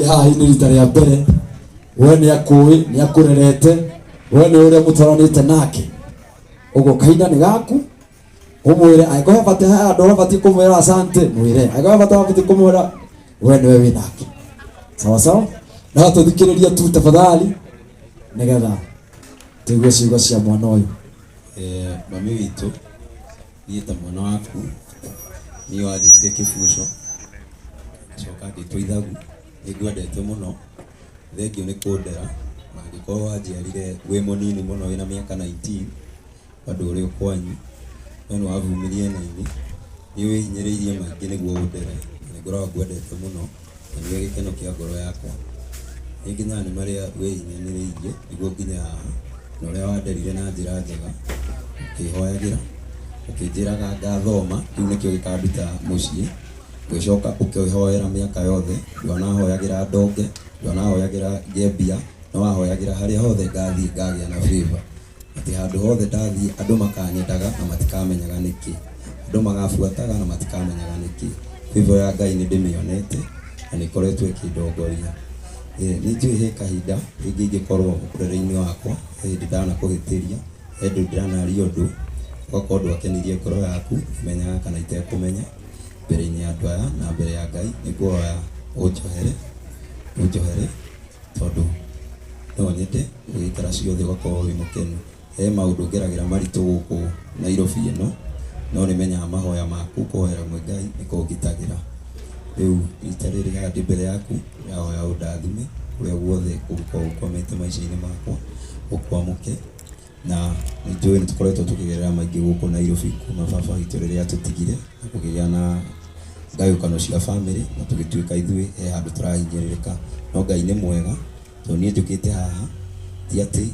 Aingĩ haha nĩ rita rĩa mbere. We nĩ akũĩ, nĩ akũrerete, we nĩ ũrĩa mũtwaranĩte nake. Ũguo kahinda nĩ gaku ũmwĩre, angĩkorwo he bata, he handũ ũrabatiĩ kũmwĩra asante, mwĩre. Angĩkorwo he bata ũrabatiĩ kũmwĩra, we nĩwe wĩ nake. Sawa sawa, no tũthikĩrĩrie tu tafadhali, nĩgetha tũigue ciugo cia mwana ũyũ. Mami witũ, niĩ ta mwana waku, niĩ wanjĩtire kĩbuco, ngacoka ngĩtwo ithagu, nĩ ngwendete mũno, thengiũ nĩ kũndera, na angĩkorwo wanjiarire wĩ mũnini mũno wĩna mĩaka 19, bado ũrĩ o kwanyu, no nĩ wavumirie na ini, nĩ wĩhinyĩrĩirie maingĩ nĩguo ũndere, na nĩ ngoragwo ngwendete mũno, na nĩwe gĩkeno kĩa ngoro yakwa. Nĩ ngenyaga nĩ marĩa wĩhinyĩrĩirie nĩguo nginye haha, na ũrĩa wanderire na njĩra njega, ũkĩhoyagĩra, ũkĩnjĩraga ngathoma, kĩu nĩkĩo gĩkanduta mũciĩ, ũgĩcoka ũkĩhoera mĩaka yothe, ndwanahoyagĩra ndonge, ndwanahoyagĩra ngĩe mbia, no wahoyagĩra harĩa hothe ngathiĩ ngagĩa na favor. Atĩ handũ hothe ndathiĩ andũ makanyendaga na matikamenyaga nĩkĩ. Andũ magabuataga na matikamenyaga nĩkĩ. Favor ya Ngai nĩ ndĩmĩonete na nĩ ĩkoretwo ĩkĩndongoria. Nĩ njũĩ he kahinda rĩngĩ ingĩkorwo mũtũrĩre-inĩ wakwa he hĩndĩ ndanakũhĩtĩria, he hĩndĩ ndĩranaria ũndũ ũgakorwo ndwakenirie ngoro yaku ngĩmenyaga kana itekũmenya. Mbere-inĩ ya andũ aya na mbere ya Ngai nĩ ngũhoya ũnjohere, ũnjohere tondũ no nyende ũgĩikara ciothe ũgakorwo wĩ mũkenu. He maũndũ ngeragĩra maritũ gũkũ Nairobi ĩno, no nĩ menyaga mahoya maku kũhoera mwĩ Ngai nĩ kũngitagĩra. Rĩu rita rĩrĩ haha ndĩ mbere yaku, ndĩrahoya ũndathime kũrĩa guothe ũngĩkorwo ũkwamĩte maica-inĩ makwa, ũkwamũke. Na nĩ njũĩ nĩ tũkoretwo tũkĩgerera maingĩ gũkũ Nairobi kuma baba witũ rĩrĩa atũtigire, na kũgĩa na ngayũkano cia bamĩrĩ, na tũgĩtuĩka ithuĩ he handũ tũrahinyĩrĩrĩka. No Ngai nĩ mwega, tondũ niĩ njũkĩte haha, ti atĩ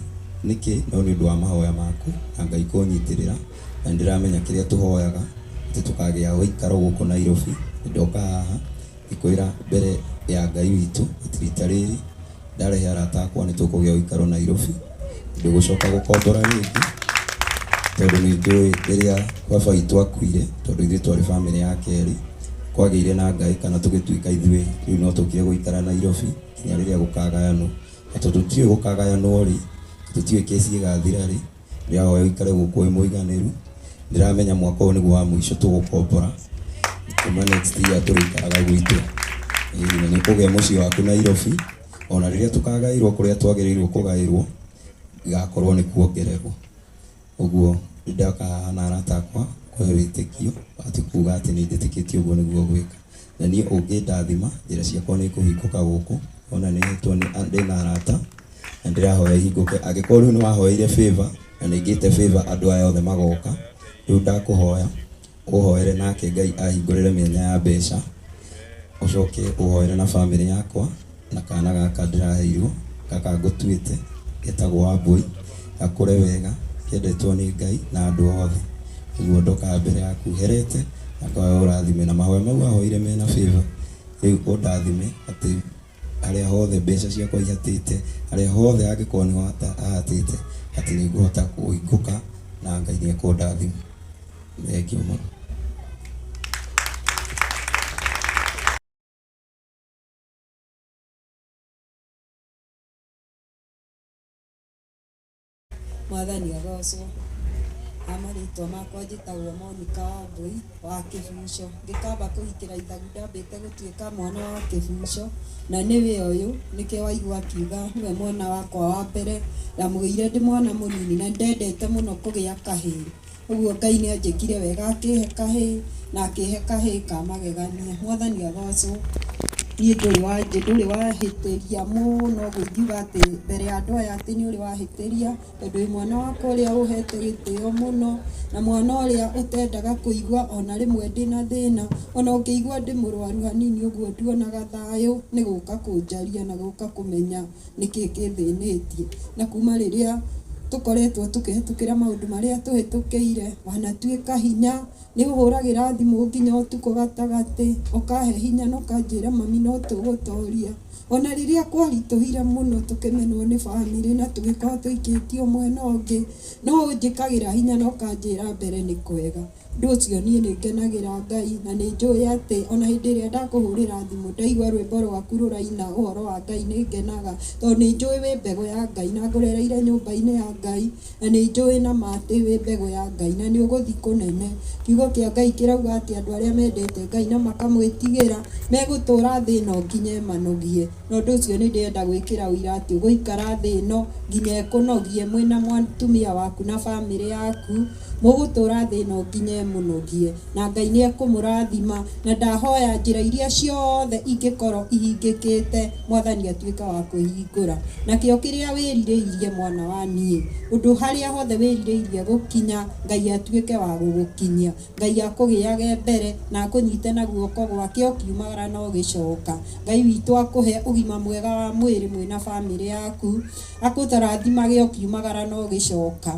nĩkĩ, no nĩ ũndũ wa mahoya maku na Ngai kũnyitĩrĩra, na nĩ ndĩramenya kĩrĩa tũhoyaga, atĩ tũkagĩa ũikaro gũkũ Nairobi. Nĩ ndoka haha ngĩkwĩra mbere ya Ngai witũ atĩ rita rĩrĩ ndarehe arata akwa nĩ tũkũgĩa ũikaro Nairobi, ndũgũcoka gũkombora rĩngĩ, tondũ nĩ njũĩ rĩrĩa baba witũ akuire, tondũ ithuĩ twarĩ bamĩrĩ ya kerĩ, kwagĩire na ngaĩ kana tũgĩtuĩka ithuĩ rĩu no tũkire gũikara Nairobi nginya rĩrĩa gũkagayanwo. Na tondũ tũtiũĩ gũkagayanwo rĩ, tũtiũĩ kesi ĩgathira rĩ, ndĩrahoya ũikare gũkũ wĩ mũiganĩru. Ndĩramenya mwaka ũyũ nĩguo wa mũico tũgũkombora, kuma next year tũrĩikaraga gwitũ. Ĩĩ na nĩ ũkũgĩa mũciĩ waku Nairobi, ona rĩrĩa tũkagaĩrwo kũrĩa twagĩrĩirwo kũgaĩrwo, igakorwo nĩ kuongererwo. Ũguo nĩ ndoka haha na arata akwa kũhe wĩtĩkio, ti kuga atĩ nĩ njĩtĩkĩtie ũguo nĩguo ngwĩka. Na niĩ ũngĩndathima, njĩra ciakwa nĩ ikũhingũka gũkũ, ona nĩ hetwo ndĩna arata, na ndĩrahoya ihingũke. Angĩkorwo rĩu nĩ wahoeire favor, na nĩ ngĩte favor andũ aya othe magoka, rĩu ndakũhoya ũhoere nake Ngai ahingũrĩre mĩanya ya mbeca, ũcoke ũhoere na bamĩrĩ yakwa, na kana gaka ndĩraheirwo, gaka ngũtuĩte, getagwo Wambũi, gakũre wega, kendetwo nĩ Ngai na andũ othe. Ũguo ndoka mbere yaku herete, na ngoya ũrathime na mahoya mau wahoire mena favor, rĩu ũndathime atĩ harĩa hothe mbeca ciakwa ihatĩte, harĩa hothe hangĩkorwo nĩho hahatĩte, atĩ nĩ ngũhota kũhingũka na Ngai nĩ ekũndathima. Thengiũ mũno. Mwathani agocwo. Ha marĩtwa makwa njĩtagwo Monica Wambui wa Kĩbuco. Ngĩkamba kũhikĩra ithagu ndambĩte gũtuĩka mwana wa Kĩbuco, na nĩwe ũyũ, nĩkĩo waigua akiuga nĩwe mwana wakwa wa mbere. Ndamũgĩire ndĩ mwana mũnini na nĩndendete mũno kũgĩa kahĩĩ. Ũguo Ngai nĩ anjĩkire wega akĩhe kahĩĩ, na akĩhe kahĩĩ ka magegania. Mwathani agocwo. Niĩ ndũrĩ ndũrĩ wahĩtĩria mũno ũguo ingiuga atĩ mbere ya andũ aya atĩ nĩ ũrĩ wahĩtĩria, tondũ wĩ mwana wakwa ũrĩa ũhete gĩtĩo mũno, na mwana ũrĩa ũtendaga kũigua ona rĩmwe ndĩna thĩna. Ona ũngĩigua ndĩ mũrwaru hanini ũguo nduonaga thayũ, nĩ gũka kũnjaria na gũka kũmenya nĩkĩ kĩthĩnĩtie. Na kuma rĩrĩa tũkoretwo tũkĩhĩtũkĩra maũndũ marĩa tũhĩtũkĩire, wanatuĩka hinya, nĩ ũhũragĩra thimũ nginya ũtukũ gatagatĩ, ũkahe hinya na ũkanjĩra mami no tũgũtoria. Ona rĩrĩa kwaritũhire mũno tũkĩmenwo nĩ bamĩrĩ na tũgĩkorwo tũikĩtio mwena ũngĩ, no ũnjĩkagĩra hinya na ũkanjĩra mbere nĩ kwega. Ũndũ ũcio niĩ nĩ ngenagĩra Ngai na nĩ njũĩ atĩ ona hĩndĩ ĩrĩa ndakũhũrĩra thimũ ndaigua rwĩmbo rwaku rũraina ũhoro wa Ngai nĩ ngenaga, tondũ nĩ njũĩ wĩ mbegũ ya Ngai na ngũrereire nyũmba-inĩ ya Ngai, na nĩ njũĩ na ma atĩ wĩ mbegũ ya Ngai na nĩ ũgũthiĩ kũnene. Kiugo kĩa Ngai kĩrauga atĩ andũ arĩa mendete Ngai na makamwĩtigĩra megũtũra thĩ ĩno nginya ĩmanogie. Na ũndũ ũcio nĩ ndĩrenda gwĩkĩra ũira atĩ ũgũikara thĩ ĩno nginya ĩkũnogie mwĩna mũtumia waku na bamĩrĩ yaku, mũgũtũra thĩ ĩno nginya ĩmũnogie, na Ngai nĩ ekũmũrathima. Na ndahoya njĩra iria ciothe ingĩkorwo ihingĩkĩte Mwathani atuĩka wa kwĩhingũra. Nakĩo kĩrĩa wĩrirĩirie mwana wa niĩ, ũndũ harĩa hothe wĩrirĩirie gũkinya, Ngai atuĩke wa gũgũkinyia. Ngai akũgĩage mbere na akũnyite na guoko gwake ũkiumagara na ũgĩcoka. Ngai witũ akũhe ũgima mwega wa mwĩrĩ mwĩna bamĩrĩ yaku, akũrathimage ũkiumagara na ũgĩcoka,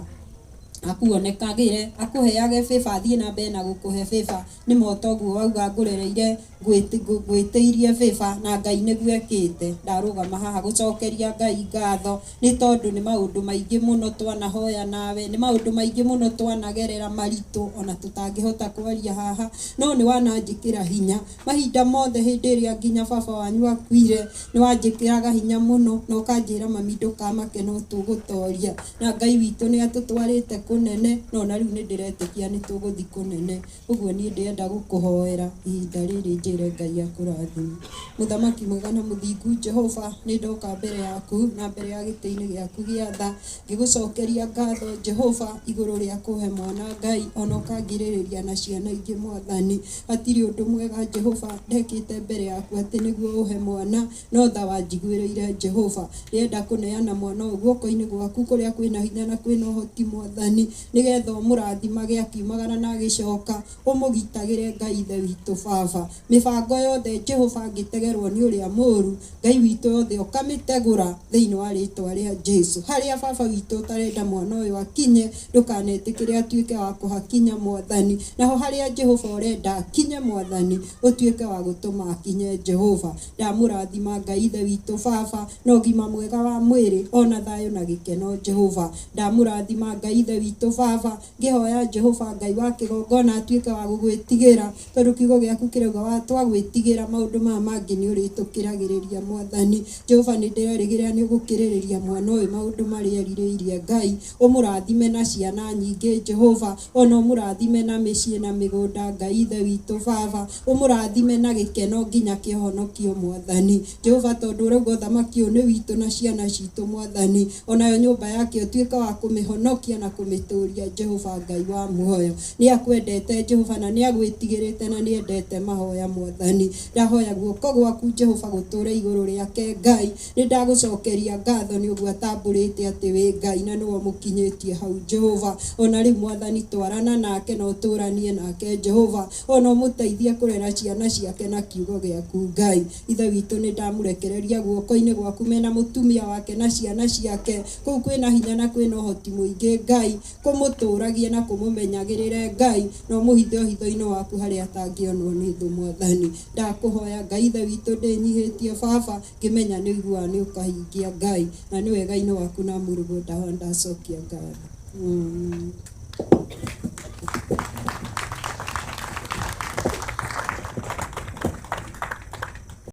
akuonekagĩre, akũheage favor, athiĩ na mbere na gũkũhe favor. Nĩ ma toguo wauga ngũrereire ngwĩtĩirie favor na Ngai nĩguo ekĩte. Ndarũgama haha gũcokeria Ngai ngatho nĩ tondũ nĩ maũndũ maingĩ mũno twanahoya nawe, nĩ maũndũ maingĩ mũno twanagerera maritũ ona tũtangĩhota kwaria haha, no nĩ wananjĩkĩra hinya mahinda mothe. Hĩndĩ ĩrĩa nginya baba wanyu akuire nĩ wanjĩkĩraga hinya mũno na ũkanjĩra mami ndũkamake no tũgũtoria, na Ngai witũ nĩ atũtwarĩte kũnene, no na rĩu nĩ ndĩretĩkia nĩ tũgũthiĩ kũnene. Ũguo niĩ ndĩrenda gũkũhoera ihinda rĩrĩ njĩre Ngai akũrathime. Mũthamaki mwega na mũthingu Jehova, nĩ ndoka mbere yaku na mbere ya gĩtĩ-inĩ gĩaku gĩa tha ngĩgũcokeria ngatho Jehova igũrũ rĩa kũhe mwana Ngai, ona ũkangirĩrĩria na ciana ingĩ Mwathani. Hatirĩ ũndũ mwega Jehova ndekĩte mbere yaku atĩ nĩguo ũhe mwana, no tha wanjiguĩrĩire Jehova. Ndĩrenda kũneana mwana ũyũ guoko-inĩ gwaku kũrĩa kwĩna hinya na kwĩna ũhoti Mwathani, nĩgetha ũmũrathimage akiumagara na agĩcoka, ũmũgitagĩre Ngai Ithe witũ Baba. Mĩbango yothe Jehova angĩtegerwo nĩ ũrĩa mũũru, Ngai witũ yothe ũkamĩtegũra thĩinĩ wa rĩtwa rĩa Jesu. Harĩa Baba witũ ũtarenda mwana ũyũ akinye, ndũkanetĩkĩre atuĩke wa kũhakinya Mwathani. Naho harĩa Jehova ũrenda akinye Mwathani, ũtuĩke wa gũtũma akinye Jehova. Ndamũrathima Ngai Ithe witũ Baba na ũgima mwega wa mwĩrĩ ona thayũ na gĩkeno Jehova. Ndamũrathima Ngai Ithe witũ Baba, ngĩhoya Jehova Ngai wa kĩgongona atuĩke wa gũgwĩtigĩra, tondũ kiugo gĩaku kĩrauga wa twagwĩtigĩra maũndũ maya mangĩ nĩ ũrĩtũkĩragĩrĩria Mwathani. Jehova nĩ ndĩrerĩgĩrĩra nĩ ũgũkĩrĩrĩria mwana ũyũ maũndũ marĩa erirĩirie Ngai, ũmũrathime na ciana nyingĩ Jehova, ona ũmũrathime na mĩciĩ na mĩgũnda Ngai Ithe witũ Baba, ũmũrathime na gĩkeno nginya kĩhonokio Mwathani. Jehova tondũ ũrauga ũthamaki ũyũ nĩ witũ na ciana citũ Mwathani, onayo nyũmba yake ũtuĩke wa kũmĩhonokia na kũmĩtũria Jehova Ngai wa muoyo. Nĩ akwendete Jehova na nĩ agwĩtigĩrĩte na nĩ endete mahoya Mwathani. Ndahoya guoko gwaku Jehova gũtũre igũrũ rĩake Ngai. Nĩ ndagũcokeria ngatho nĩ ũguo atambũrĩte atĩ wĩ Ngai na nĩwe ũmũkinyĩtie hau Jehova. Ona rĩu Mwathani twarana nake na ũtũranie nake Jehova, ona ũmũteithie kũrera ciana ciake na kiugo gĩaku Ngai. Ithe witũ nĩ ndamũrekereria guoko-inĩ gwaku mena mũtumia wake na ciana ciake, kũu kwĩna hinya na kwĩna ũhoti mũingĩ Ngai, kũmũtũragie na kũmũmenyagĩrĩre Ngai, na ũmũhithe ũhitho-inĩ waku harĩa atangĩonwo nĩ thũ Mwathani. Ndakũhoya Ngai Ithe witũ ndĩnyihĩtie Baba, ngĩmenya nĩ ũiguaga nĩ ũkahingia Ngai, na nĩ wega-inĩ waku na mũrũguo ndahoya ndacokia ngatho.